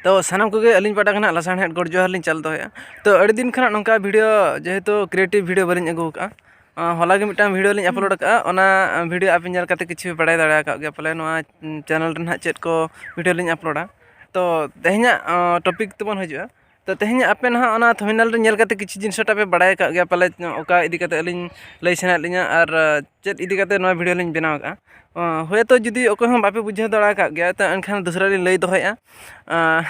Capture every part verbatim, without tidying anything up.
ᱛᱚ ᱥᱟᱱᱟᱢ ᱠᱚᱜᱮ ᱟᱹᱞᱤᱧ ᱯᱟᱦᱴᱟ ᱠᱷᱚᱱᱟᱜ ᱞᱟᱥᱟᱲᱦᱮᱫ ᱜᱚᱰ ᱡᱚᱦᱟᱨ ᱞᱤᱧ ᱪᱟᱞ ᱫᱚᱦᱚᱭᱟ᱾ ᱛᱚ ᱟᱹᱰᱤ ᱫᱤᱱ ᱠᱷᱚᱱᱟᱜ ᱱᱚᱝᱠᱟ video, ᱡᱮᱦᱮᱛᱩ creative video ᱵᱟᱹᱞᱤᱧ ᱟᱹᱜᱩ ᱟᱠᱟᱫᱼᱟ, ᱟᱸ, ᱦᱚᱞᱟ ᱜᱮ ᱢᱤᱫᱴᱟᱝ video ᱞᱤᱧ upload ᱟᱠᱟᱫᱼᱟ, ᱚᱱᱟ video ᱟᱯᱮ ᱧᱮᱞ ᱠᱟᱛᱮ ᱠᱤᱪᱷᱩ ᱯᱮ ᱵᱟᱲᱟᱭ ᱫᱟᱲᱮ ᱟᱠᱟᱫ ᱜᱮᱭᱟ ᱯᱟᱞᱮ ᱱᱚᱣᱟ channel ᱨᱮ ᱱᱟᱦᱟᱜ ᱪᱮᱫ ᱠᱚ video ᱞᱤᱧ uploadᱟ᱾ ᱛᱚ ᱛᱮᱦᱮᱧᱟᱜ, ᱟᱸ, topic ᱛᱮᱵᱚᱱ ᱦᱤᱡᱩᱜᱼᱟ᱾ ᱛᱚ ᱛᱮᱦᱮᱧ ᱟᱯᱮ ᱱᱟᱦᱟᱜ ᱚᱱᱟ thumbnail ᱨᱮ ᱧᱮᱞ ᱠᱟᱛᱮ ᱠᱤᱪᱷᱩ ᱡᱤᱱᱤᱥ ᱴᱟᱜ ᱯᱮ ᱵᱟᱲᱟᱭ ᱟᱠᱟᱫ ᱜᱮᱭᱟ ᱯᱟᱞᱮ, ᱚᱠᱟ ᱤᱫᱤ ᱠᱟᱛᱮ ᱟᱹᱞᱤᱧ ᱞᱟᱹᱭ ᱥᱟᱱᱟᱭᱮᱫ ᱞᱤᱧᱟ ᱟᱨ, ᱟᱸ, ᱪᱮᱫ ᱤᱫᱤ ᱠᱟᱛᱮ ᱱᱚᱣᱟ video ᱞᱤᱧ ᱵᱮᱱᱟᱣ ᱟᱠᱟᱫᱼᱟ᱾ ᱟᱸ, ᱦᱳᱭᱛᱳ ᱡᱩᱫᱤ ᱚᱠᱚᱭ ᱦᱚᱸ ᱵᱟᱯᱮ ᱵᱩᱡᱷᱟᱹᱣ ᱫᱟᱲᱮ ᱟᱠᱟᱫ ᱜᱮᱭᱟ, ᱛᱚ ᱮᱱᱠᱷᱟᱱ ᱫᱚᱥᱨᱟ ᱞᱤᱧ ᱞᱟᱹᱭ ᱫᱚᱦᱚᱭᱮᱫᱼᱟ᱾ ᱟᱸ,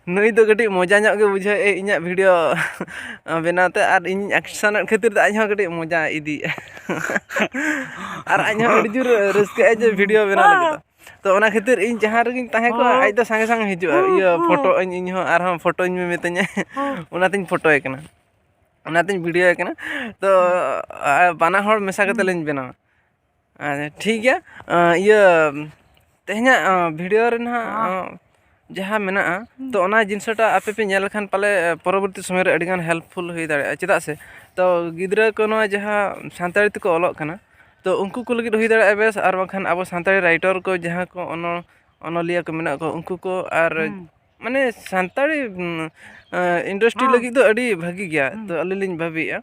ᱱᱩᱭ ᱫᱚ ᱠᱟᱹᱴᱤᱡ ᱢᱚᱡᱟ ᱧᱚᱜ ᱜᱮ ᱵᱩᱡᱷᱟᱹᱣᱮᱫᱼᱟᱭ ᱤᱧᱟᱹᱜ video ᱵᱮᱱᱟᱣ ᱛᱮ, ᱟᱨ ᱤᱧᱤᱧ action ᱮᱫ ᱠᱷᱟᱹᱛᱤᱨ ᱛᱮ ᱟᱡ ᱦᱚᱸ ᱠᱟᱹᱴᱤᱡ ᱢᱚᱡᱟ ᱤᱫᱤᱭᱮᱫᱼᱟ᱾ ᱟᱨ ᱟᱡ ᱦᱚᱸ ᱟᱹᱰᱤ ᱡᱳᱨ ᱨᱟᱹᱥᱠᱟᱹᱜᱼᱟᱭ ᱡᱮ video ᱵᱮᱱᱟᱣ ᱞᱟᱹᱜᱤᱫ ᱫᱚ᱾ ᱛᱚ ᱚᱱᱟ ᱠᱷᱟᱹᱛᱤᱨ ᱤᱧ ᱡᱟᱦᱟᱸ ᱨᱮᱜᱮᱧ ᱛᱟᱦᱮᱸ ᱠᱚᱜᱼᱟ, ᱟᱡ ᱫᱚ ᱥᱟᱸᱜᱮ ᱥᱟᱸᱜᱮ ᱦᱤᱡᱩᱜᱼᱟ, ᱤᱭᱟᱹ, ᱯᱷᱳᱴᱳ ᱟᱹᱧ, ᱤᱧ ᱦᱚᱸ ᱟᱨᱦᱚᱸ ᱯᱷᱳᱴᱳᱧ ᱢᱮ ᱢᱤᱛᱟᱹᱧᱟ᱾ ᱚᱱᱟᱛᱤᱧ ᱯᱷᱳᱴᱳᱭᱮ ᱠᱟᱱᱟ, ᱚᱱᱟᱛᱤᱧ videoᱭᱮ ᱠᱟᱱᱟ᱾ ᱛᱚ ᱟᱨ ᱵᱟᱱᱟ ᱦᱚᱲ ᱢᱮᱥᱟ ᱠᱟᱛᱮ ᱞᱤᱧ ᱵᱮᱱᱟᱣᱟ᱾ ᱟᱪᱪᱷᱟ, ᱴᱷᱤᱠ ᱜᱮᱭᱟ᱾ ᱟᱸ, ᱤᱭᱟᱹ, ᱛᱮᱦᱮᱧᱟᱜ, ᱟᱸ, video ᱨᱮ ᱱᱟᱦᱟᱜ, ᱦᱚᱸ᱾ ᱟᱸ, ᱡᱟᱦᱟᱸ ᱢᱮᱱᱟᱜᱼᱟ, ᱛᱚ ᱚᱱᱟ ᱡᱤᱱᱤᱥᱴᱟ ᱟᱯᱮ ᱯᱮ ᱧᱮᱞ ᱞᱮᱠᱷᱟᱱ ᱯᱟᱞᱮ, ᱮ, ᱯᱚᱨᱚᱵᱚᱨᱛᱤ ᱥᱚᱢᱚᱭ ᱨᱮ ᱟᱹᱰᱤᱜᱟᱱ helpful ᱦᱩᱭ ᱫᱟᱲᱮᱭᱟᱜᱼᱟ᱾ ᱪᱮᱫᱟᱜ ᱥᱮ, ᱛᱚ ᱜᱤᱫᱽᱨᱟᱹ ᱠᱚ ᱱᱚᱣᱟ ᱡᱟᱦᱟᱸ ᱥᱟᱱᱛᱟᱲᱤ ᱛᱮᱠᱚ ᱚᱞᱚᱜ ᱠᱟᱱᱟ, ᱛᱚ ᱩᱱᱠᱩ ᱠᱚ ᱞᱟᱹᱜᱤᱫ ᱦᱩᱭ ᱫᱟᱲᱮᱭᱟᱜᱼᱟ ᱵᱮᱥ, ᱟᱨ ᱵᱟᱝᱠᱷᱟᱱ ᱟᱵᱚ ᱥᱟᱱᱛᱟᱲᱤ writer ᱠᱚ ᱡᱟᱦᱟᱸ ᱠᱚ ᱚᱱᱚ-, ᱚᱱᱚᱞᱤᱭᱟᱹ ᱠᱚ ᱢᱮᱱᱟᱜ ᱠᱚᱣᱟ, ᱩᱱᱠᱩ ᱠᱚ ᱟᱨ ᱦᱩᱸ᱾ ᱢᱟᱱᱮ ᱥᱟᱱᱛᱟᱲᱤ, ᱩᱸ, ᱮ, industry ᱦᱚᱸ᱾ ᱞᱟᱹᱜᱤᱫ ᱫᱚ ᱟᱹᱰᱤ ᱵᱷᱟᱹᱜᱤ ᱜᱮᱭᱟ᱾ ᱦᱩᱸ᱾ ᱛᱚ ᱟᱹᱞᱤᱧ ᱞᱤᱧ ᱵᱷᱟᱹᱵᱤᱭᱮᱫᱼᱟ,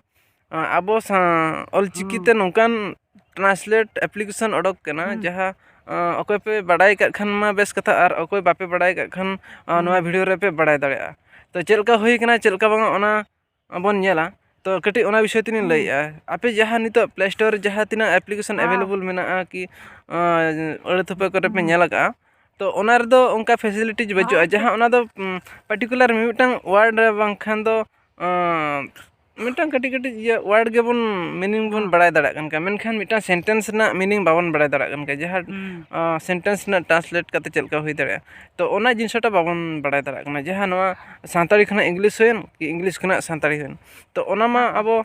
ᱟᱸ, ᱟᱵᱚ ᱥᱟ-, ᱚᱞᱪᱤᱠᱤ ᱦᱩᱸ᱾ ᱛᱮ ᱱᱚᱝᱠᱟᱱ translate application ᱚᱰᱚᱠ ᱠᱟᱱᱟ, ᱦᱩᱸ᱾ ᱡᱟᱦᱟᱸ, ᱟᱸ, ᱚᱠᱚᱭ ᱯᱮ ᱵᱟᱰᱟᱭ ᱠᱟᱜ ᱠᱷᱟᱱ ᱢᱟ ᱵᱮᱥ ᱠᱟᱛᱷᱟ, ᱟᱨ ᱚᱠᱚᱭ ᱵᱟᱯᱮ ᱵᱟᱰᱟᱭ ᱠᱟᱜ ᱠᱷᱟᱱ, ᱟᱸ, ᱱᱚᱣᱟ ᱦᱩᱸ᱾ video ᱨᱮᱯᱮ ᱵᱟᱰᱟᱭ ᱫᱟᱲᱮᱭᱟᱜᱼᱟ᱾ ᱛᱚ ᱪᱮᱫ ᱞᱮᱠᱟ ᱦᱩᱭ ᱠᱟᱱᱟ, ᱪᱮᱫ ᱞᱮᱠᱟ ᱵᱟᱝᱟ, ᱚᱱᱟ ᱵᱚᱱ ᱧᱮᱞᱟ᱾ ᱛᱚ ᱠᱟᱹᱴᱤᱡ ᱚᱱᱟ ᱵᱤᱥᱚᱭ ᱛᱮᱞᱤᱧ ᱦᱩᱸ᱾ ᱞᱟᱹᱭᱮᱫᱼᱟ᱾ ᱟᱯᱮ ᱡᱟᱦᱟᱸ ᱱᱤᱛᱚᱜ Play Store ᱨᱮ ᱡᱟᱦᱟᱸ ᱛᱤᱱᱟᱹᱜ application ᱦᱮᱸ᱾ available ᱢᱮᱱᱟᱜᱼᱟ ᱠᱤ, ᱟᱸ, ᱟᱹᱲᱟᱹ ᱛᱷᱚᱯᱮ ᱠᱚᱨᱮ ᱯᱮ ᱦᱩᱸ᱾ ᱧᱮᱞ ᱟᱠᱟᱜᱼᱟ, ᱛᱚ ᱚᱱᱟ ᱨᱮᱫᱚ ᱚᱱᱠᱟ facility ᱵᱟᱹᱪᱩᱜᱼᱟ᱾ ᱦᱮᱸ᱾ ᱡᱟᱦᱟᱸ ᱚᱱᱟ ᱫᱚ, ᱩᱸ, particular ᱢᱤᱢᱤᱫᱴᱟᱝ word ᱨᱮ ᱵᱟᱝᱠᱷᱟᱱ ᱫᱚ, ᱟᱸ, ᱢᱤᱫᱴᱟᱝ ᱠᱟᱹᱴᱤᱡ ᱠᱟᱹᱴᱤᱡ ᱤᱭᱟᱹ word ᱜᱮᱵᱚᱱ meaning ᱵᱚᱱ ᱦᱮᱸ᱾ ᱵᱟᱲᱟᱭ ᱫᱟᱲᱮᱭᱟᱜ ᱠᱟᱱ ᱜᱮᱭᱟ, ᱢᱮᱱᱠᱷᱟᱱ ᱢᱤᱫᱴᱟᱝ sentence ᱨᱮᱱᱟᱜ meaning ᱵᱟᱵᱚᱱ ᱵᱟᱲᱟᱭ ᱫᱟᱲᱮᱭᱟᱜ ᱠᱟᱱ ᱜᱮᱭᱟ᱾ ᱡᱟᱦᱟᱸ, ᱦᱩᱸ᱾ ᱟᱸ, sentence ᱨᱮᱱᱟᱜ translate ᱠᱟᱛᱮ ᱪᱮᱫ ᱞᱮᱠᱟ ᱦᱩᱭ ᱫᱟᱲᱮᱭᱟᱜᱼᱟ, ᱛᱚ ᱚᱱᱟ ᱡᱤᱱᱤᱥᱴᱟ ᱵᱟᱵᱚᱱ ᱵᱟᱲᱟᱭ ᱫᱟᱲᱮᱭᱟᱜ ᱠᱟᱱᱟ᱾ ᱡᱟᱦᱟᱸ ᱱᱚᱣᱟ ᱥᱟᱱᱛᱟᱲᱤ ᱠᱷᱚᱱᱟᱜ English ᱦᱩᱭᱮᱱ ᱠᱤ English ᱠᱷᱚᱱᱟᱜ ᱥᱟᱱᱛᱟᱲᱤ ᱦᱩᱭᱮᱱ, ᱛᱚ ᱚᱱᱟ ᱢᱟ ᱦᱮᱸ᱾ ᱟᱵᱚ,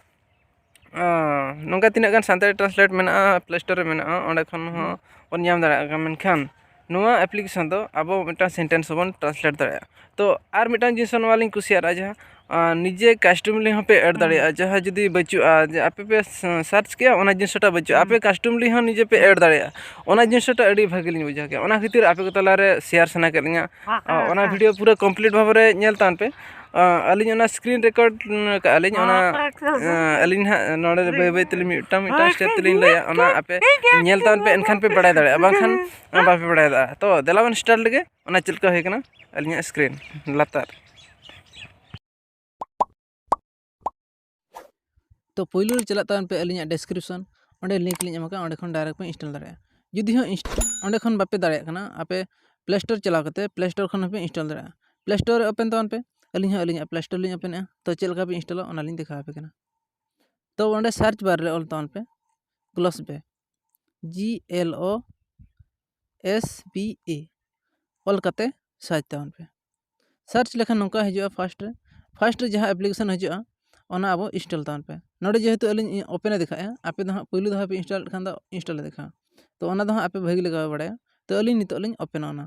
ᱟᱸ, ᱱᱚᱝᱠᱟ ᱛᱤᱱᱟᱹᱜ ᱜᱟᱱ ᱥᱟᱱᱛᱟᱲᱤ translate ᱢᱮᱱᱟᱜᱼᱟ, Play Store ᱨᱮ ᱢᱮᱱᱟᱜᱼᱟ, ᱚᱸᱰᱮ ᱠᱷᱚᱱ ᱦᱚᱸ ᱦᱩᱸ᱾ ᱵᱚᱱ ᱧᱟᱢ ᱫᱟᱲᱮᱭᱟᱜ ᱠᱟᱱᱟ᱾ ᱢᱮᱱᱠᱷᱟᱱ ᱱᱚᱣᱟ application ᱫᱚ ᱟᱵᱚ ᱢᱤᱫᱴᱟᱝ sentence ᱦᱚᱸᱵᱚᱱ translate ᱫᱟᱲᱮᱭᱟᱜᱼᱟ᱾ ᱛᱚ ᱟᱨ ᱢᱤᱫᱴᱟᱝ ᱡᱤᱱᱤᱥ ᱦᱚᱸ ᱱᱚᱣᱟ ᱞᱤᱧ ᱠᱩᱥᱤᱭᱟᱜᱼᱟ, ᱡᱟᱦᱟᱸ ᱟᱨ ᱱᱤᱡᱮ ᱠᱟᱥᱴᱚᱢᱟᱨ ᱞᱤᱝᱠ ᱦᱚᱸᱯᱮ ᱮᱰ ᱫᱟᱲᱮᱭᱟᱜᱼᱟ᱾ ᱡᱟᱦᱟᱸ ᱡᱩᱫᱤ ᱵᱟᱹᱪᱩᱜᱼᱟ, ᱡᱮ ᱟᱯᱮ ᱯᱮ ᱥᱟᱨᱪ ᱠᱮᱜᱼᱟ, ᱚᱱᱟ ᱡᱤᱱᱤᱥᱴᱟ ᱵᱟᱹᱪᱩᱜᱼᱟ, ᱟᱯᱮ ᱠᱟᱥᱴᱚᱢᱟᱨ ᱞᱤᱝᱠ ᱦᱚᱸ ᱱᱤᱡᱮ ᱯᱮ ᱮᱰ ᱫᱟᱲᱮᱭᱟᱜᱼᱟ᱾ ᱚᱱᱟ ᱡᱤᱱᱤᱥᱴᱟ ᱟᱹᱰᱤ ᱵᱷᱟᱹᱜᱤ ᱞᱤᱧ ᱵᱩᱡᱷᱟᱹᱣ ᱠᱮᱜᱼᱟ᱾ ᱚᱱᱟ ᱠᱷᱟᱹᱛᱤᱨ ᱟᱯᱮ ᱠᱚ ᱛᱟᱞᱟᱨᱮ ᱥᱮᱭᱟᱨ ᱥᱟᱱᱟ ᱠᱮᱫ ᱞᱤᱧᱟ᱾ ᱟᱨ ᱚᱱᱟ ᱵᱷᱤᱰᱤᱭᱳ ᱯᱩᱨᱟᱹ ᱠᱚᱢᱯᱞᱤᱴ ᱵᱷᱟᱵᱮ ᱨᱮ ᱧᱮᱞ ᱛᱟᱵᱚᱱ ᱯᱮ᱾ ᱟᱨ ᱟᱹᱞᱤᱧ ᱚᱱᱟ ᱥᱠᱨᱤᱱ ᱨᱮᱠᱚᱨᱰ ᱠᱟᱜᱼᱟ ᱞᱤᱧ, ᱚᱱᱟ ᱟᱨ ᱟᱹᱞᱤᱧ ᱦᱟᱸᱜ ᱱᱚᱰᱮ ᱵᱟᱹᱭ ᱵᱟᱹᱭ ᱛᱮᱞᱤᱧ ᱢᱤᱫᱴᱟᱝ ᱢᱤᱫᱴᱟᱝ ᱥᱴᱮᱯ ᱛᱮᱞᱤᱧ ᱞᱟᱹᱭᱟ, ᱚᱱᱟ ᱟᱯᱮ ᱧᱮᱞ ᱛᱟᱵᱚᱱ ᱯᱮ, ᱮᱱᱠᱷᱟᱱ ᱯᱮ ᱵᱟᱲᱟᱭ ᱫᱟᱲᱮᱭᱟᱜᱼᱟ, ᱵᱟᱝᱠᱷᱟᱱ ᱵᱟᱯᱮ ᱵᱟᱲᱟᱭ ᱫᱟᱲᱮᱭᱟᱜᱼᱟ᱾ ᱛᱚ ᱫᱮᱞᱟ ᱵᱚᱱ ᱥᱴᱟᱨᱴ ᱞᱮᱜᱮ ᱚᱱᱟ ᱪᱮᱫ ᱞᱮᱠᱟ ᱦᱩᱭ ᱠᱟᱱᱟ ᱟᱹᱞᱤᱧᱟᱜ ᱥᱠᱨᱤᱱ ᱞᱟᱛᱟᱨ᱾ ᱛᱚ ᱯᱳᱭᱞᱳ ᱨᱮ ᱪᱟᱞᱟᱜ ᱛᱟᱵᱚᱱ ᱯᱮ ᱟᱹᱞᱤᱧᱟᱜ ᱰᱮᱥᱠᱨᱤᱯᱥᱚᱱ, ᱚᱸᱰᱮ ᱞᱤᱝᱠ ᱞᱤᱧ ᱮᱢ ᱟᱠᱟᱫᱼᱟ, ᱚᱸᱰᱮ ᱠᱷᱚᱱ ᱰᱟᱭᱨᱮᱠᱴ ᱯᱮ ᱤᱱᱥᱴᱚᱞ ᱫᱟᱲᱮᱭᱟᱜᱼᱟ᱾ ᱡᱩᱫᱤ ᱦᱚᱸ inst- ᱚᱸᱰᱮ ᱠᱷᱚᱱ ᱵᱟᱯᱮ ᱫᱟᱲᱮᱭᱟᱜ ᱠᱟᱱᱟ, ᱟᱯᱮ ᱯᱞᱮ ᱥᱴᱳᱨ ᱪᱟᱞᱟᱣ ᱠᱟᱛᱮ ᱯᱞᱮ ᱥᱴᱳᱨ ᱠᱷᱚᱱ ᱦᱚᱸᱯᱮ ᱤᱱᱥᱴᱚᱞ ᱫᱟᱲᱮᱭᱟᱜᱼᱟ᱾ ᱯᱞᱮ ᱥᱴᱳᱨ ᱨᱮ ᱳᱯᱮᱱ ᱛᱟᱵᱚᱱ ᱯᱮ, ᱟᱹᱞᱤᱧ ᱦᱚᱸ ᱟᱹᱞᱤᱧᱟᱜ ᱯᱞᱮ ᱥᱴᱳᱨ ᱞᱤᱧ ᱳᱯᱮᱱᱮᱜᱼᱟ᱾ ᱛᱚ ᱪᱮᱫ ᱞᱮᱠᱟ ᱯᱮ ᱤᱱᱥᱴᱚᱞᱟ ᱚᱱᱟ ᱞᱤᱧ ᱫᱮᱠᱷᱟᱣ ᱟᱯᱮ ᱠᱟᱱᱟ᱾ ᱛᱚ ᱚᱸᱰᱮ ᱥᱟᱨᱪ ᱵᱟᱨ ᱨᱮ ᱚᱞ ᱛᱟᱵᱚᱱ ᱯᱮ ᱜᱞᱚᱥ ᱵᱮ, G L O S B E ᱚᱞ ᱠᱟᱛᱮ ᱥᱟᱨᱪ ᱛᱟᱵᱚᱱ ᱯᱮ᱾ ᱥᱟᱨᱪ ᱞᱮᱠᱷᱟᱱ ᱱᱚᱝᱠᱟ ᱦᱤᱡᱩᱜᱼᱟ᱾ ᱯᱷᱟᱥᱴ ᱨᱮ, ᱯᱷᱟᱥᱴ ᱨᱮ ᱡᱟᱦᱟᱸ ᱮᱯᱞᱤᱠᱮᱥᱚᱱ ᱦᱤᱡᱩᱜᱼᱟ, ᱚᱱᱟ ᱟᱵᱚ ᱤᱱᱥᱴᱚᱞ ᱛᱟᱵᱚᱱ ᱯᱮ᱾ ᱱᱚᱰᱮ ᱡᱮᱦᱮᱛᱩ ᱟᱹᱞᱤᱧ ᱳᱯᱮᱱ ᱮ ᱫᱮᱠᱷᱟᱜᱼᱟ, ᱟᱯᱮ ᱫᱚ ᱦᱟᱸᱜ ᱯᱳᱭᱞᱳ ᱫᱷᱟᱣ ᱯᱮ ᱤᱱᱥᱴᱚᱞᱮᱫ ᱠᱷᱟᱱ ᱫᱚ ᱤᱱᱥᱴᱚᱞ ᱮ ᱫᱮᱠᱷᱟᱜᱼᱟ᱾ ᱛᱚ ᱚᱱᱟ ᱫᱚ ᱦᱟᱸᱜ ᱟᱯᱮ ᱵᱷᱟᱹᱜᱤ ᱞᱮᱠᱟ ᱯᱮ ᱵᱟᱲᱟᱭᱟ᱾ ᱛᱚ ᱟᱹᱞᱤᱧ ᱱᱤᱛᱚᱜ ᱞᱤᱧ ᱳᱯᱮᱱᱟ ᱚᱱᱟ᱾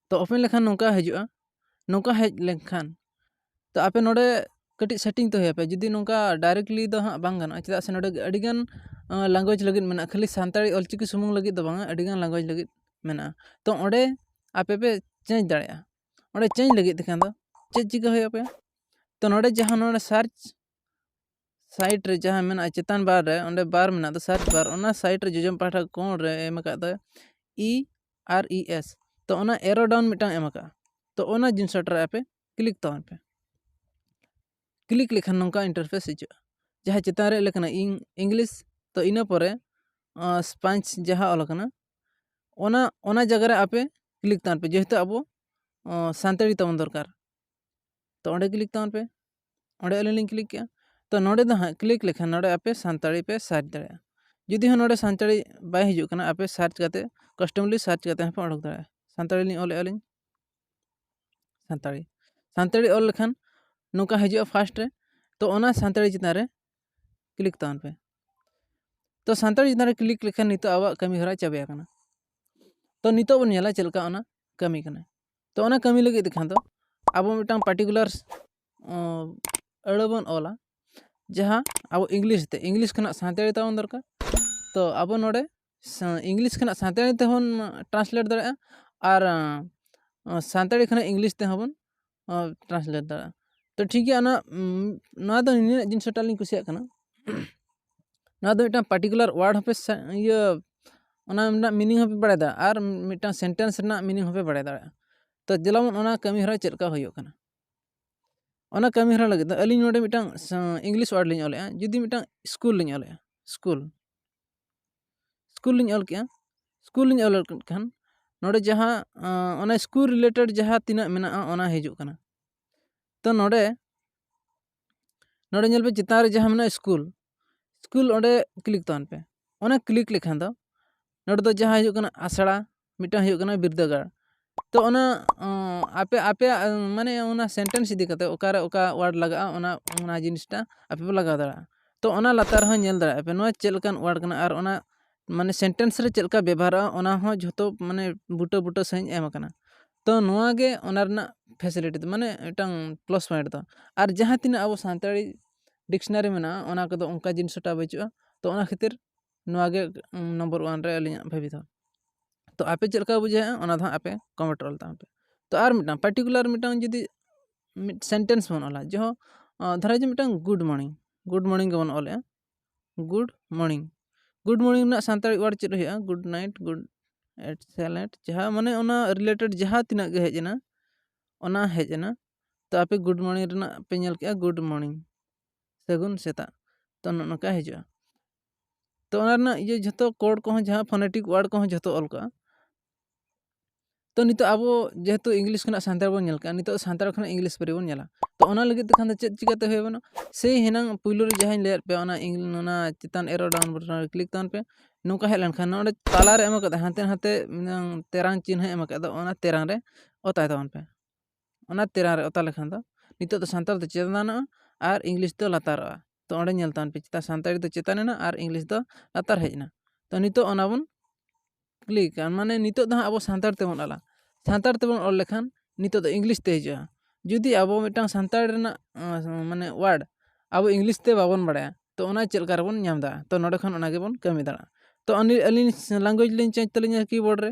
ᱛᱚ ᱳᱯᱮᱱ ᱞᱮᱠᱷᱟᱱ ᱱᱚᱝᱠᱟ ᱦᱤᱡᱩᱜᱼᱟ᱾ ᱱᱚᱝᱠᱟ ᱦᱮᱡ ᱞᱮᱱᱠᱷᱟᱱ ᱛᱚ ᱟᱯᱮ ᱱᱚᱰᱮ ᱠᱟᱹᱴᱤᱡ ᱥᱮᱴᱤᱝ ᱛᱚ ᱦᱩᱭ ᱟᱯᱮ᱾ ᱡᱩᱫᱤ ᱱᱚᱝᱠᱟ ᱰᱟᱭᱨᱮᱠᱴᱞᱤ ᱫᱚ ᱦᱟᱸᱜ ᱵᱟᱝ ᱜᱟᱱᱚᱜᱼᱟ, ᱪᱮᱫᱟᱜ ᱥᱮ ᱱᱚᱰᱮ ᱟᱹᱰᱤᱜᱟᱱ ᱞᱮᱝᱜᱩᱭᱮᱡᱽ ᱞᱟᱹᱜᱤᱫ ᱢᱮᱱᱟᱜᱼᱟ᱾ ᱠᱷᱟᱹᱞᱤ ᱥᱟᱱᱛᱟᱲᱤ ᱚᱞᱪᱤᱠᱤ ᱥᱩᱢᱩᱝ ᱞᱟᱹᱜᱤᱫ ᱫᱚ ᱵᱟᱝᱟ, ᱟᱹᱰᱤᱜᱟᱱ ᱞᱮᱝᱜᱩᱭᱮᱡᱽ ᱞᱟᱹᱜᱤᱫ ᱢᱮᱱᱟᱜᱼᱟ᱾ ᱛᱚ ᱚᱸᱰᱮ ᱟᱯᱮ ᱯᱮ ᱪᱮᱧᱡᱽ ᱫᱟᱲᱮᱭᱟᱜᱼᱟ᱾ ᱚᱸᱰᱮ ᱪᱮᱧᱡᱽ ᱞᱟᱹᱜᱤᱫ ᱛᱮᱠᱷᱟᱱ ᱫᱚ ᱪᱮᱫ ᱪᱤᱠᱟᱹ ᱦᱩᱭᱩᱜ ᱟᱯᱮ? ᱛᱚ ᱱᱚᱰᱮ ᱡᱟᱦᱟᱸ ᱱᱚᱰᱮ ᱥᱟᱨᱪ ᱥᱟᱭᱤᱰ ᱨᱮ ᱡᱟᱦᱟᱸ ᱢᱮᱱᱟᱜᱼᱟ, ᱪᱮᱛᱟᱱ ᱵᱟᱨ ᱨᱮ, ᱚᱸᱰᱮ ᱵᱟᱨ ᱢᱮᱱᱟᱜ ᱫᱚ, ᱥᱟᱨᱪ ᱵᱟᱨ, ᱚᱱᱟ ᱥᱟᱭᱤᱰ ᱨᱮ ᱡᱚᱡᱚᱢ ᱯᱟᱦᱴᱟ ᱠᱚᱬ ᱨᱮ ᱮᱢ ᱟᱠᱟᱫ ᱫᱚ ᱤ ᱟᱨ ᱤ ᱮᱥ᱾ ᱛᱚ ᱚᱱᱟ ᱮᱨᱳ ᱰᱟᱣᱩᱱ ᱢᱤᱫᱴᱟᱝ ᱮᱢ ᱟᱠᱟᱫᱼᱟ᱾ ᱛᱚ ᱚᱱᱟ ᱡᱤᱱᱤᱥ ᱨᱮ ᱟᱯᱮ ᱠᱞᱤᱠ ᱛᱟᱵᱚᱱ ᱯᱮ᱾ ᱠᱞᱤᱠ ᱞᱮᱠᱷᱟᱱ ᱱᱚᱝᱠᱟ ᱤᱱᱴᱟᱨᱯᱷᱮᱥ ᱦᱤᱡᱩᱜᱼᱟ᱾ ᱡᱟᱦᱟᱸ ᱪᱮᱛᱟᱱ ᱨᱮ ᱚᱞ ᱟᱠᱟᱱᱟ ᱤᱝ- ᱤᱝᱞᱤᱥ, ᱛᱚ ᱤᱱᱟᱹ ᱯᱚᱨᱮ ᱥᱯᱟᱧᱪ ᱡᱟᱦᱟᱸ ᱚᱞ ᱟᱠᱟᱱᱟ, ᱚᱱᱟ ᱚᱱᱟ ᱡᱟᱭᱜᱟ ᱨᱮ ᱟᱯᱮ ᱠᱞᱤᱠ ᱛᱟᱵᱚᱱ ᱯᱮ, ᱡᱮᱦᱮᱛᱩ ᱟᱵᱚ ᱥᱟᱱᱛᱟᱲᱤ ᱛᱟᱵᱚᱱ ᱫᱚᱨᱠᱟᱨ᱾ ᱛᱚ ᱚᱸᱰᱮ ᱠᱞᱤᱠ ᱛᱟᱵᱚᱱ ᱯᱮ᱾ ᱚᱸᱰᱮ ᱟᱹᱞᱤᱧ ᱞᱤᱧ ᱠᱞᱤᱠ ᱠᱮᱜᱼᱟ᱾ ᱛᱚ ᱱᱚᱰᱮ ᱫᱚ ᱦᱟᱸᱜ ᱠᱞᱤᱠ ᱞᱮᱠᱷᱟᱱ ᱱᱚᱰᱮ ᱟᱯᱮ ᱥᱟᱱᱛᱟᱲᱤ ᱯᱮ ᱥᱟᱨᱪ ᱫᱟᱲᱮᱭᱟᱜᱼᱟ᱾ ᱡᱩᱫᱤ ᱦᱚᱸ ᱱᱚᱰᱮ ᱥᱟᱱᱛᱟᱲᱤ ᱵᱟᱭ ᱦᱤᱡᱩᱜ ᱠᱟᱱᱟ, ᱟᱯᱮ ᱥᱟᱨᱪ ᱠᱟᱛᱮ, ᱠᱟᱥᱴᱚᱢᱞᱤ ᱥᱟᱨᱪ ᱠᱟᱛᱮ ᱦᱚᱸᱯᱮ ᱚᱰᱚᱠ ᱫᱟᱲᱮᱭᱟᱜᱼᱟ᱾ ᱥᱟᱱᱛᱟᱲᱤ ᱞᱤᱧ ᱚᱞᱮᱜᱼᱟ ᱞᱤᱧ, ᱥᱟᱱᱛᱟᱲᱤ᱾ ᱥᱟᱱᱛᱟᱲᱤ ᱚᱞ ᱞᱮᱠᱷᱟᱱ ᱱᱚᱝᱠᱟ ᱦᱤᱡᱩᱜᱼᱟ ᱯᱷᱟᱥᱴ ᱨᱮ᱾ ᱛᱚ ᱚᱱᱟ ᱥᱟᱱᱛᱟᱲᱤ ᱪᱮᱛᱟᱱ ᱨᱮ ᱠᱞᱤᱠ ᱛᱟᱵᱚᱱ ᱯᱮ᱾ ᱛᱚ ᱥᱟᱱᱛᱟᱲᱤ ᱪᱮᱛᱟᱱ ᱨᱮ ᱠᱞᱤᱠ ᱞᱮᱠᱷᱟᱱ ᱱᱤᱛᱚᱜ ᱟᱵᱚᱣᱟᱜ ᱠᱟᱹᱢᱤ ᱦᱚᱨᱟ ᱪᱟᱵᱟ ᱟᱠᱟᱱᱟ᱾ ᱛᱚ ᱱᱤᱛᱚᱜ ᱵᱚᱱ ᱧᱮᱞᱟ ᱪᱮᱫ ᱞᱮᱠᱟ ᱚᱱᱟ ᱠᱟᱹᱢᱤ ᱠᱟᱱᱟ᱾ ᱛᱚ ᱚᱱᱟ ᱠᱟᱹᱢᱤ ᱞᱟᱹᱜᱤᱫ ᱛᱮᱠᱷᱟᱱ ᱫᱚ ᱟᱵᱚ ᱢᱤᱫᱴᱟᱝ ᱯᱟᱨᱴᱤᱠᱩᱞᱟᱨ ᱟᱹᱲᱟᱹ ᱵᱚᱱ ᱚᱞᱟ, ᱡᱟᱦᱟᱸ ᱟᱵᱚ ᱤᱝᱞᱤᱥ ᱛᱮ, ᱤᱝᱞᱤᱥ ᱠᱷᱚᱱᱟᱜ ᱥᱟᱱᱛᱟᱲᱤ ᱛᱟᱵᱚᱱ ᱫᱚᱨᱠᱟᱨ᱾ ᱛᱚ ᱟᱵᱚ ᱱᱚᱰᱮ ᱥᱟ- ᱤᱝᱞᱤᱥ ᱠᱷᱚᱱᱟᱜ ᱥᱟᱱᱛᱟᱲᱤ ᱛᱮᱦᱚᱸ ᱵᱚᱱ ᱴᱨᱟᱱᱥᱞᱮᱴ ᱫᱟᱲᱮᱭᱟᱜᱼᱟ, ᱟᱨ ᱟᱸ, ᱥᱟᱱᱛᱟᱲᱤ ᱠᱷᱚᱱᱟᱜ ᱤᱝᱞᱤᱥ ᱛᱮᱦᱚᱸ ᱵᱚᱱ ᱴᱨᱟᱱᱥᱞᱮᱴ ᱫᱟᱲᱮᱭᱟᱜᱼᱟ᱾ ᱛᱚ ᱴᱷᱤᱠ ᱜᱮᱭᱟ, ᱚᱱᱟ ᱩᱸ, ᱱᱚᱣᱟ ᱫᱚ ᱱᱤᱱᱟᱹᱜ ᱡᱤᱱᱤᱥᱴᱟ ᱞᱤᱧ ᱠᱩᱥᱤᱭᱟᱜ ᱠᱟᱱᱟ᱾ ᱱᱚᱣᱟ ᱫᱚ ᱢᱤᱫᱴᱟᱝ ᱯᱟᱨᱴᱤᱠᱩᱞᱟᱨ ᱣᱟᱨᱰ ᱦᱚᱸᱯᱮ ᱥᱟ- ᱤᱭᱟᱹ ᱚᱱᱟ ᱨᱮᱱᱟᱜ ᱢᱤᱱᱤᱝ ᱦᱚᱸᱯᱮ ᱵᱟᱲᱟᱭ ᱫᱟᱲᱮᱭᱟᱜᱼᱟ, ᱟᱨ ᱢᱤᱫᱴᱟᱝ ᱥᱮᱱᱴᱮᱱᱥ ᱨᱮᱱᱟᱜ ᱢᱤᱱᱤᱝ ᱦᱚᱸᱯᱮ ᱵᱟᱲᱟᱭ ᱫᱟᱲᱮᱭᱟᱜᱼᱟ᱾ ᱛᱚ ᱡᱮᱢᱚᱱ ᱚᱱᱟ ᱠᱟᱹᱢᱤ ᱦᱚᱨᱟ ᱪᱮᱫ ᱞᱮᱠᱟ ᱦᱩᱭᱩᱜ ᱠᱟᱱᱟ, ᱚᱱᱟ ᱠᱟᱹᱢᱤ ᱦᱚᱨᱟ ᱞᱟᱹᱜᱤᱫ ᱫᱚ ᱟᱹᱞᱤᱧ ᱱᱚᱰᱮ ᱢᱤᱫᱴᱟᱝ ᱥᱟ- ᱤᱝᱞᱤᱥ ᱣᱟᱨᱰ ᱞᱤᱧ ᱚᱞᱮᱜᱼᱟ᱾ ᱡᱩᱫᱤ ᱢᱤᱫᱴᱟᱝ ᱥᱠᱩᱞ ᱞᱤᱧ ᱚᱞᱮᱜᱼᱟ, ᱥᱠᱩᱞ, ᱥᱠᱩᱞ ᱞᱤᱧ ᱚᱞ ᱠᱮᱜᱼᱟ, ᱥᱠᱩᱞ ᱞᱤᱧ ᱚᱞ ᱠᱮᱫ ᱠᱷᱟᱱ ᱱᱚᱰᱮ ᱡᱟᱦᱟᱸ ᱟᱸ, ᱚᱱᱟ ᱥᱠᱩᱞ ᱨᱤᱞᱮᱴᱮᱰ ᱡᱟᱦᱟᱸ ᱛᱤᱱᱟᱹᱜ ᱢᱮᱱᱟᱜᱼᱟ ᱚᱱᱟ ᱦᱤᱡᱩᱜ ᱠᱟᱱᱟ᱾ ᱛᱚ ᱱᱚᱰᱮ, ᱱᱚᱰᱮ ᱧᱮᱞ ᱯᱮ ᱪᱮᱛᱟᱱ ᱨᱮ ᱡᱟᱦᱟᱸ ᱢᱮᱱᱟᱜᱼᱟ ᱥᱠᱩᱞ, ᱥᱠᱩᱞ ᱚᱸᱰᱮ ᱠᱞᱤᱠ ᱛᱟᱵᱚᱱ ᱯᱮ᱾ ᱚᱱᱟ ᱠᱞᱤᱠ ᱞᱮᱠᱷᱟᱱ ᱫᱚ ᱱᱚᱰᱮ ᱫᱚ ᱡᱟᱦᱟᱸ ᱦᱤᱡᱩᱜ ᱠᱟᱱᱟ ᱟᱥᱲᱟ, ᱢᱤᱫᱴᱟᱝ ᱦᱩᱭᱩᱜ ᱠᱟᱱᱟ ᱵᱤᱨᱫᱟᱹᱜᱟᱲ᱾ ᱛᱚ ᱚᱱᱟ ᱚᱸ, ᱟᱯᱮ ᱟᱯᱮᱭᱟᱜ ᱢᱟᱱᱮ ᱚᱱᱟ ᱥᱮᱱᱴᱮᱱᱥ ᱤᱫᱤ ᱠᱟᱛᱮ ᱚᱠᱟᱨᱮ ᱚᱠᱟ ᱣᱟᱨᱰ ᱞᱟᱜᱟᱜᱼᱟ ᱚᱱᱟ ᱚᱱᱟ ᱡᱤᱱᱤᱥᱴᱟ ᱟᱯᱮ ᱯᱮ ᱞᱟᱜᱟᱣ ᱫᱟᱲᱮᱭᱟᱜᱼᱟ᱾ ᱛᱚ ᱚᱱᱟ ᱞᱟᱛᱟᱨ ᱨᱮᱦᱚᱸ ᱧᱮᱞ ᱫᱟᱲᱮᱭᱟᱜᱼᱟ ᱯᱮ ᱱᱚᱣᱟ ᱪᱮᱫ ᱞᱮᱠᱟᱱ ᱣᱟᱨᱰ ᱠᱟᱱᱟ ᱟᱨ ᱚᱱᱟ ᱢᱟᱱᱮ ᱥᱮᱱᱴᱮᱱᱥ ᱨᱮ ᱪᱮᱫ ᱞᱮᱠᱟ ᱵᱮᱵᱚᱦᱟᱨᱚᱜᱼᱟ ᱚᱱᱟ ᱦᱚᱸ ᱡᱷᱚᱛᱚ ᱢᱟᱱᱮ ᱵᱩᱴᱟᱹ ᱵᱩᱴᱟᱹ ᱥᱟᱺᱦᱤᱡ ᱮᱢ ᱟᱠᱟᱱᱟ᱾ ᱛᱚ ᱱᱚᱣᱟ ᱜᱮ ᱚᱱᱟ ᱨᱮᱱᱟᱜ ᱯᱷᱮᱥᱤᱞᱤᱴᱤ ᱫᱚ, ᱢᱟᱱᱮ ᱢᱤᱫᱴᱟᱝ ᱯᱞᱟᱥ ᱯᱚᱭᱮᱱᱴ ᱫᱚ᱾ ᱟᱨ ᱡᱟᱦᱟᱸ ᱛᱤᱱᱟᱹᱜ ᱟᱵᱚ ᱥᱟᱱᱛᱟᱲᱤ ᱰᱤᱠᱥᱱᱟᱨᱤ ᱢᱮᱱᱟᱜᱼᱟ ᱚᱱᱟ ᱠᱚᱫᱚ ᱚᱱᱠᱟ ᱡᱤᱱᱤᱥᱴᱟ ᱵᱟᱹᱪᱩᱜᱼᱟ᱾ ᱛᱚ ᱚᱱᱟ ᱠᱷᱟᱹᱛᱤᱨ ᱱᱚᱣᱟ ᱜᱮ ᱱᱚᱢᱵᱚᱨ ᱳᱣᱟᱱ ᱨᱮ ᱟᱹᱞᱤᱧᱟᱜ ᱵᱷᱟᱹᱵᱤ ᱫᱚ᱾ ᱛᱚ ᱟᱯᱮ ᱪᱮᱫ ᱞᱮᱠᱟ ᱵᱩᱡᱷᱟᱹᱜᱼᱟ ᱚᱱᱟ ᱫᱚ ᱦᱟᱸᱜ ᱟᱯᱮ ᱠᱚᱢᱮᱱᱴ ᱨᱮ ᱚᱞ ᱛᱟᱵᱚᱱ ᱯᱮ᱾ ᱛᱚ ᱟᱨ ᱢᱤᱫᱴᱟᱝ ᱯᱟᱨᱴᱤᱠᱩᱞᱟᱨ ᱢᱤᱫᱴᱟᱝ ᱡᱩᱫᱤ ᱢᱤᱫ ᱥᱮᱱᱴᱮᱱᱥ ᱵᱚᱱ ᱚᱞᱟ, ᱡᱮᱦᱚᱸ ᱫᱷᱚᱨᱟ ᱡᱮ ᱢᱤᱫᱴᱟᱝ ᱜᱩᱰ ᱢᱚᱨᱱᱤᱝ, ᱜᱩᱰ ᱢᱚᱨᱱᱤᱝ ᱜᱮᱵᱚᱱ ᱚᱞᱮᱜᱼᱟ, ᱜᱩᱰ ᱢᱚᱨᱱᱤᱝ᱾ ᱜᱩᱰ ᱢᱚᱨᱱᱤᱝ ᱨᱮᱱᱟᱜ ᱥᱟᱱᱛᱟᱲᱤ ᱣᱟᱨᱰ ᱪᱮᱫ ᱦᱩᱭᱩᱜᱼᱟ? ᱜᱩᱰ ᱱᱟᱭᱤᱴ, ᱜᱩᱰ ᱮᱠᱥᱮᱞᱮᱱᱴ, ᱡᱟᱦᱟᱸ ᱢᱟᱱᱮ ᱚᱱᱟ ᱨᱤᱞᱮᱴᱮᱰ ᱡᱟᱦᱟᱸ ᱛᱤᱱᱟᱹᱜ ᱜᱮ ᱦᱮᱡ ᱮᱱᱟ ᱚᱱᱟ ᱦᱮᱡ ᱮᱱᱟ᱾ ᱛᱚ ᱟᱯᱮ ᱜᱩᱰ ᱢᱚᱨᱱᱤᱝ ᱨᱮᱱᱟᱜ ᱯᱮ ᱧᱮᱞ ᱠᱮᱜᱼᱟ, ᱜᱩᱰ ᱢᱚᱨᱱᱤᱝ, ᱥᱟᱹᱜᱩᱱ ᱥᱮᱛᱟᱜ᱾ ᱛᱚ ᱱᱚᱜᱼᱚ ᱱᱚᱝᱠᱟ ᱦᱤᱡᱩᱜᱼᱟ᱾ ᱛᱚ ᱚᱱᱟ ᱨᱮᱱᱟᱜ ᱤᱭᱟᱹ ᱡᱷᱚᱛᱚ ᱠᱳᱰ ᱠᱚᱦᱚᱸ ᱡᱟᱦᱟᱸ ᱯᱷᱳᱱᱮᱴᱤᱠ ᱣᱟᱨᱰ ᱠᱚᱦᱚᱸ ᱡᱷᱚᱛᱚ ᱚᱞ ᱠᱟᱜᱼᱟ᱾ ᱛᱚ ᱱᱤᱛᱚᱜ ᱟᱵᱚ ᱡᱮᱦᱮᱛᱩ ᱤᱝᱞᱤᱥ ᱠᱷᱚᱱᱟᱜ ᱥᱟᱱᱛᱟᱲ ᱵᱚᱱ ᱧᱮᱞ ᱠᱟᱜᱼᱟ, ᱱᱤᱛᱚᱜ ᱥᱟᱱᱛᱟᱲ ᱠᱷᱚᱱᱟᱜ ᱤᱝᱞᱤᱥ ᱯᱟᱹᱨᱤ ᱵᱚᱱ ᱧᱮᱞᱟ᱾ ᱛᱚ ᱚᱱᱟ ᱞᱟᱹᱜᱤᱫ ᱛᱮᱠᱷᱟᱱ ᱫᱚ ᱪᱮᱫ ᱪᱤᱠᱟᱹᱛᱮ ᱦᱩᱭᱩᱜᱼᱟ? ᱥᱮᱭ ᱦᱮᱱᱟᱝ ᱯᱩᱭᱞᱩ ᱨᱮ ᱡᱟᱦᱟᱸᱧ ᱞᱟᱹᱭᱟᱫ ᱯᱮᱭᱟ ᱚᱱᱟ ᱤᱝ- ᱚᱱᱟ ᱪᱮᱛᱟᱱ ᱮᱨᱳ ᱰᱟᱣᱩᱱ ᱵᱚᱴᱚᱱ ᱨᱮ ᱠᱞᱤᱠ ᱛᱟᱵᱚᱱ ᱯᱮ᱾ ᱱᱚᱝᱠᱟ ᱦᱮᱡ ᱞᱮᱱᱠᱷᱟᱱ ᱱᱚᱰᱮ ᱛᱟᱞᱟᱨᱮ ᱮᱢ ᱟᱠᱟᱫᱟ ᱦᱟᱱᱛᱮ ᱱᱟᱛᱮ ᱢᱤᱫᱴᱟᱝ ᱛᱮᱨᱟᱝ ᱪᱤᱱᱦᱟᱹ ᱮᱢ ᱟᱠᱟᱫᱟ, ᱚᱱᱟ ᱛᱮᱨᱟᱝ ᱨᱮ ᱚᱛᱟᱭ ᱛᱟᱵᱚᱱ ᱯᱮ᱾ ᱚᱱᱟ ᱛᱮᱨᱟᱝ ᱨᱮ ᱚᱛᱟ ᱞᱮᱠᱷᱟᱱ ᱫᱚ ᱱᱤᱛᱚᱜ ᱫᱚ ᱥᱟᱱᱛᱟᱲ ᱫᱚ ᱪᱮᱛᱟᱱᱚᱜᱼᱟ ᱟᱨ ᱤᱝᱞᱤᱥ ᱫᱚ ᱞᱟᱛᱟᱨᱚᱜᱼᱟ᱾ ᱛᱚ ᱚᱸᱰᱮ ᱧᱮᱞ ᱛᱟᱵᱚᱱ ᱯᱮ ᱪᱮᱛᱟᱱ ᱥᱟᱱᱛᱟᱲᱤ ᱫᱚ ᱪᱮᱛᱟᱱ ᱮᱱᱟ ᱟᱨ ᱤᱝᱞᱤᱥ ᱫᱚ ᱞᱟᱛᱟᱨ ᱦᱮᱡ ᱮᱱᱟ᱾ ᱛᱚ ᱱᱤᱛᱚᱜ ᱚᱱᱟ ᱵᱚᱱ ᱠᱞᱤᱠ ᱠᱟᱜᱼᱟ, ᱢᱟᱱᱮ ᱱᱤᱛᱚᱜ ᱫᱚ ᱦᱟᱸᱜ ᱟᱵᱚ ᱥᱟᱱᱛᱟᱲ ᱛᱮᱵᱚᱱ ᱚᱞᱟ᱾ ᱥᱟᱱᱛᱟᱲ ᱛᱮᱵᱚᱱ ᱚᱞ ᱞᱮᱠᱷᱟᱱ ᱱᱤᱛᱚᱜ ᱫᱚ ᱤᱝᱞᱤᱥ ᱛᱮ ᱦᱤᱡᱩᱜᱼᱟ᱾ ᱡᱩᱫᱤ ᱟᱵᱚ ᱢᱤᱫᱴᱟᱝ ᱥᱟᱱᱛᱟᱲ ᱨᱮᱱᱟᱜ ᱢᱟᱱᱮ ᱳᱣᱟᱨᱰ ᱟᱵᱚ ᱤᱝᱞᱤᱥ ᱛᱮ ᱵᱟᱵᱚᱱ ᱵᱟᱲᱟᱭᱟ, ᱛᱚ ᱚᱱᱟ ᱪᱮᱫ ᱞᱮᱠᱟ ᱨᱮᱵᱚᱱ ᱧᱟᱢ ᱫᱟᱲᱮᱭᱟᱜᱼᱟ? ᱛᱚ ᱱᱚᱰᱮ ᱠᱷᱚᱱ ᱚᱱᱟ ᱜᱮᱵᱚᱱ ᱠᱟᱹᱢᱤ ᱫᱟᱲᱮᱭᱟᱜᱼᱟ᱾ ᱛᱚ ᱟᱹᱞᱤᱧ ᱞᱮᱝᱜᱩᱭᱮᱡᱽ ᱞᱤᱧ ᱪᱮᱧᱡᱽ ᱛᱟᱹᱞᱤᱧᱟ ᱠᱤᱵᱳᱨᱰ ᱨᱮ᱾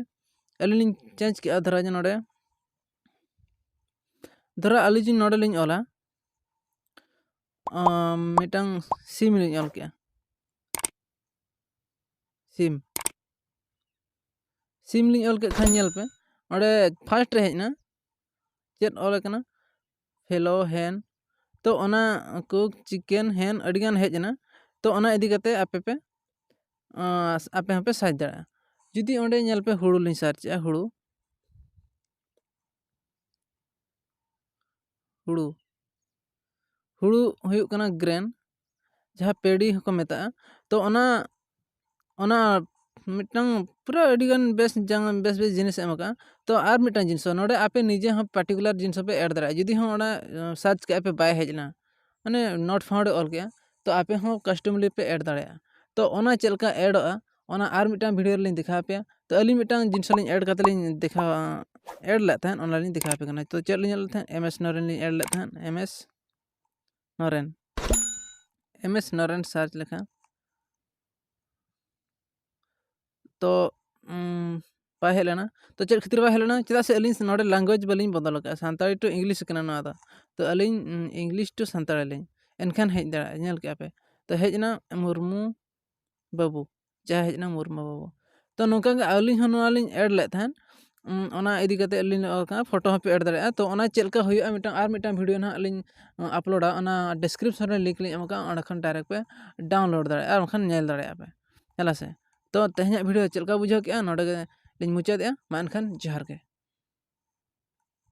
ᱟᱹᱞᱤᱧ ᱞᱤᱧ ᱪᱮᱧᱡᱽ ᱠᱮᱜᱼᱟ, ᱫᱷᱚᱨᱟ ᱡᱮ ᱱᱚᱰᱮ, ᱫᱷᱚᱨᱟ ᱟᱹᱞᱤᱧ ᱡᱩᱫᱤ ᱱᱚᱰᱮ ᱞᱤᱧ ᱚᱞᱟ, ᱢᱤᱫᱴᱟᱝ ᱥᱤᱢ ᱞᱤᱧ ᱚᱞ ᱠᱮᱜᱼᱟ, ᱥᱤᱢ ᱥᱤᱢ ᱞᱤᱧ ᱚᱞ ᱠᱮᱫ ᱠᱷᱟᱱ ᱧᱮᱞ ᱯᱮ, ᱚᱸᱰᱮ ᱯᱷᱟᱥᱴ ᱨᱮ ᱦᱮᱡ ᱮᱱᱟ, ᱪᱮᱫ ᱚᱞ ᱟᱠᱟᱱᱟ? ᱯᱷᱮᱞᱳ ᱦᱮᱱ᱾ ᱛᱚ ᱚᱱᱟ ᱠᱩᱠ ᱪᱤᱠᱮᱱ ᱦᱮᱱ ᱟᱹᱰᱤᱜᱟᱱ ᱦᱮᱡ ᱮᱱᱟ᱾ ᱛᱚ ᱚᱱᱟ ᱤᱫᱤ ᱠᱟᱛᱮ ᱟᱯᱮ ᱯᱮ ᱟᱯᱮ ᱦᱚᱸᱯᱮ ᱥᱟᱨᱪ ᱫᱟᱲᱮᱭᱟᱜᱼᱟ᱾ ᱡᱩᱫᱤ ᱚᱸᱰᱮ ᱧᱮᱞ ᱯᱮ, ᱦᱩᱲᱩ ᱞᱤᱧ ᱥᱟᱨᱪ ᱮᱜᱼᱟ, ᱦᱩᱲᱩ ᱦᱩᱲᱩ ᱦᱩᱲᱩ ᱦᱩᱭᱩᱜ ᱠᱟᱱᱟ ᱜᱨᱮᱱ, ᱡᱟᱦᱟᱸ ᱯᱮᱰᱤ ᱦᱚᱸᱠᱚ ᱢᱮᱛᱟᱜᱼᱟ᱾ ᱛᱚ ᱚᱱᱟ ᱚᱱᱟ ᱢᱤᱫᱴᱟᱝ ᱯᱩᱨᱟᱹ ᱟᱹᱰᱤᱜᱟᱱ ᱵᱮᱥ ᱡᱟᱝ ᱵᱮᱥ ᱵᱮᱥ ᱡᱤᱱᱤᱥ ᱮᱢ ᱟᱠᱟᱫᱼᱟ᱾ ᱛᱚ ᱟᱨ ᱢᱤᱫᱴᱟᱝ ᱡᱤᱱᱤᱥ ᱦᱚᱸ, ᱱᱚᱰᱮ ᱟᱯᱮ ᱱᱤᱡᱮ ᱦᱚᱸ ᱯᱟᱨᱴᱤᱠᱩᱞᱟᱨ ᱡᱤᱱᱤᱥ ᱦᱚᱸᱯᱮ ᱮᱰ ᱫᱟᱲᱮᱭᱟᱜᱼᱟ᱾ ᱡᱩᱫᱤ ᱦᱚᱸ ᱚᱱᱟ ᱥᱟᱨᱪ ᱠᱮᱜᱼᱟ ᱯᱮ, ᱵᱟᱭ ᱦᱮᱡ ᱮᱱᱟ, ᱢᱟᱱᱮ ᱱᱚᱴ ᱯᱷᱟᱣᱩᱱᱰ ᱮ ᱚᱞ ᱠᱮᱜᱼᱟ, ᱛᱚ ᱟᱯᱮ ᱦᱚᱸ ᱠᱟᱥᱴᱚᱢᱟᱨᱤ ᱯᱮ ᱮᱰ ᱫᱟᱲᱮᱭᱟᱜᱼᱟ᱾ ᱛᱚ ᱚᱱᱟ ᱪᱮᱫ ᱞᱮᱠᱟ ᱮᱰᱚᱜᱼᱟ, ᱚᱱᱟ ᱟᱨ ᱢᱤᱫᱴᱟᱝ ᱵᱷᱤᱰᱤᱭᱳ ᱨᱮᱞᱤᱧ ᱫᱮᱠᱷᱟᱣ ᱟᱯᱮᱭᱟ᱾ ᱛᱚ ᱟᱹᱞᱤᱧ ᱢᱤᱫᱴᱟᱝ ᱡᱤᱱᱤᱥ ᱞᱤᱧ ᱮᱰ ᱠᱟᱛᱮ ᱞᱤᱧ ᱫᱮᱠᱷᱟᱣᱟ, ᱮᱰ ᱞᱮᱫ ᱛᱟᱦᱮᱸᱫ, ᱚᱱᱟ ᱞᱤᱧ ᱫᱮᱠᱷᱟᱣ ᱟᱯᱮ ᱠᱟᱱᱟ᱾ ᱛᱚ ᱪᱮᱫ ᱞᱤᱧ ᱮᱰ ᱞᱮᱫ ᱛᱟᱦᱮᱸᱫ? ᱮᱢ ᱮᱥ ᱱᱚᱨᱮᱱ ᱞᱤᱧ ᱮᱰ ᱞᱮᱫ ᱛᱟᱦᱮᱸᱫ, M S Noren, M S Noren search ᱞᱮᱠᱷᱟᱱ ᱛᱚ ᱩᱸ, ᱵᱟᱭ ᱦᱮᱡ ᱞᱮᱱᱟ᱾ ᱛᱚ ᱪᱮᱫ ᱠᱷᱟᱹᱛᱤᱨ ᱵᱟᱭ ᱦᱮᱡ ᱞᱮᱱᱟ? ᱪᱮᱫᱟᱜ ᱥᱮ ᱟᱹᱞᱤᱧ ᱱᱚᱰᱮ ᱞᱮᱝᱜᱩᱭᱮᱡᱽ ᱵᱟᱹᱞᱤᱧ ᱵᱚᱫᱚᱞ ᱟᱠᱟᱫᱼᱟ, ᱥᱟᱱᱛᱟᱲᱤ ᱴᱩ ᱤᱝᱞᱤᱥ ᱠᱟᱱᱟ ᱱᱚᱣᱟ ᱫᱚ᱾ ᱛᱚ ᱟᱹᱞᱤᱧ ᱩᱸ, ᱤᱝᱞᱤᱥ ᱴᱩ ᱥᱟᱱᱛᱟᱲᱤ ᱞᱤᱧ, ᱮᱱᱠᱷᱟᱱ ᱦᱮᱡ ᱫᱟᱲᱮᱭᱟᱜᱼᱟ, ᱧᱮᱞ ᱠᱮᱜᱼᱟ ᱯᱮ᱾ ᱛᱚ ᱦᱮᱡ ᱮᱱᱟ ᱢᱩᱨᱢᱩ ᱵᱟᱹᱵᱩ, ᱡᱟᱦᱟᱸ ᱦᱮᱡ ᱮᱱᱟ ᱢᱩᱨᱢᱩ ᱵᱟᱹᱵᱩ᱾ ᱛᱚ ᱱᱚᱝᱠᱟ ᱜᱮ ᱟᱹᱞᱤᱧ ᱦᱚᱸ ᱱᱚᱣᱟ ᱞᱤᱧ ᱮᱰ ᱞᱮᱫ ᱛᱟᱦᱮᱸᱫ, ᱩᱸ, ᱚᱱᱟ ᱤᱫᱤ ᱠᱟᱛᱮ ᱟᱹᱞᱤᱧ ᱞᱤᱧ ᱚᱞ ᱠᱟᱜᱼᱟ, ᱯᱷᱳᱴᱳ ᱦᱚᱸᱯᱮ ᱮᱰ ᱫᱟᱲᱮᱭᱟᱜᱼᱟ᱾ ᱛᱚ ᱚᱱᱟ ᱪᱮᱫ ᱞᱮᱠᱟ ᱦᱩᱭᱩᱜᱼᱟ, ᱢᱤᱫᱴᱟᱝ ᱟᱨ ᱢᱤᱫᱴᱟᱝ ᱵᱷᱤᱰᱤᱭᱳ ᱱᱟᱦᱟᱜ ᱞᱤᱧ ᱟᱯᱞᱳᱰᱟ, ᱚᱱᱟ ᱰᱤᱥᱠᱨᱤᱯᱥᱚᱱ ᱨᱮ ᱞᱤᱝᱠ ᱞᱤᱧ ᱮᱢ ᱟᱠᱟᱫᱼᱟ, ᱚᱸᱰᱮ ᱠᱷᱚᱱ ᱰᱟᱭᱨᱮᱠᱴ ᱯᱮ ᱰᱟᱣᱩᱱᱞᱳᱰ ᱫᱟᱲᱮᱭᱟᱜᱼᱟ ᱟᱨ ᱵᱟᱝᱠᱷᱟᱱ ᱧᱮᱞ ᱫᱟᱲᱮᱭᱟᱜᱼᱟ ᱯᱮ᱾ ᱦᱮᱸ ᱥᱮ? ᱛᱚ ᱛᱮᱦᱮᱧᱟᱜ ᱵᱷᱤᱰᱤᱭᱳ ᱪᱮᱫ ᱞᱮᱠᱟ ᱵᱩᱡᱷᱟᱹᱣ ᱠᱮᱜᱼᱟ, ᱱᱚᱰᱮ ᱜᱮ ᱞᱤᱧ ᱢᱩᱪᱟᱹᱫᱮᱜᱼᱟ᱾ ᱢᱟ ᱮᱱᱠᱷᱟᱱ ᱡᱚᱦᱟᱨ ᱜᱮ᱾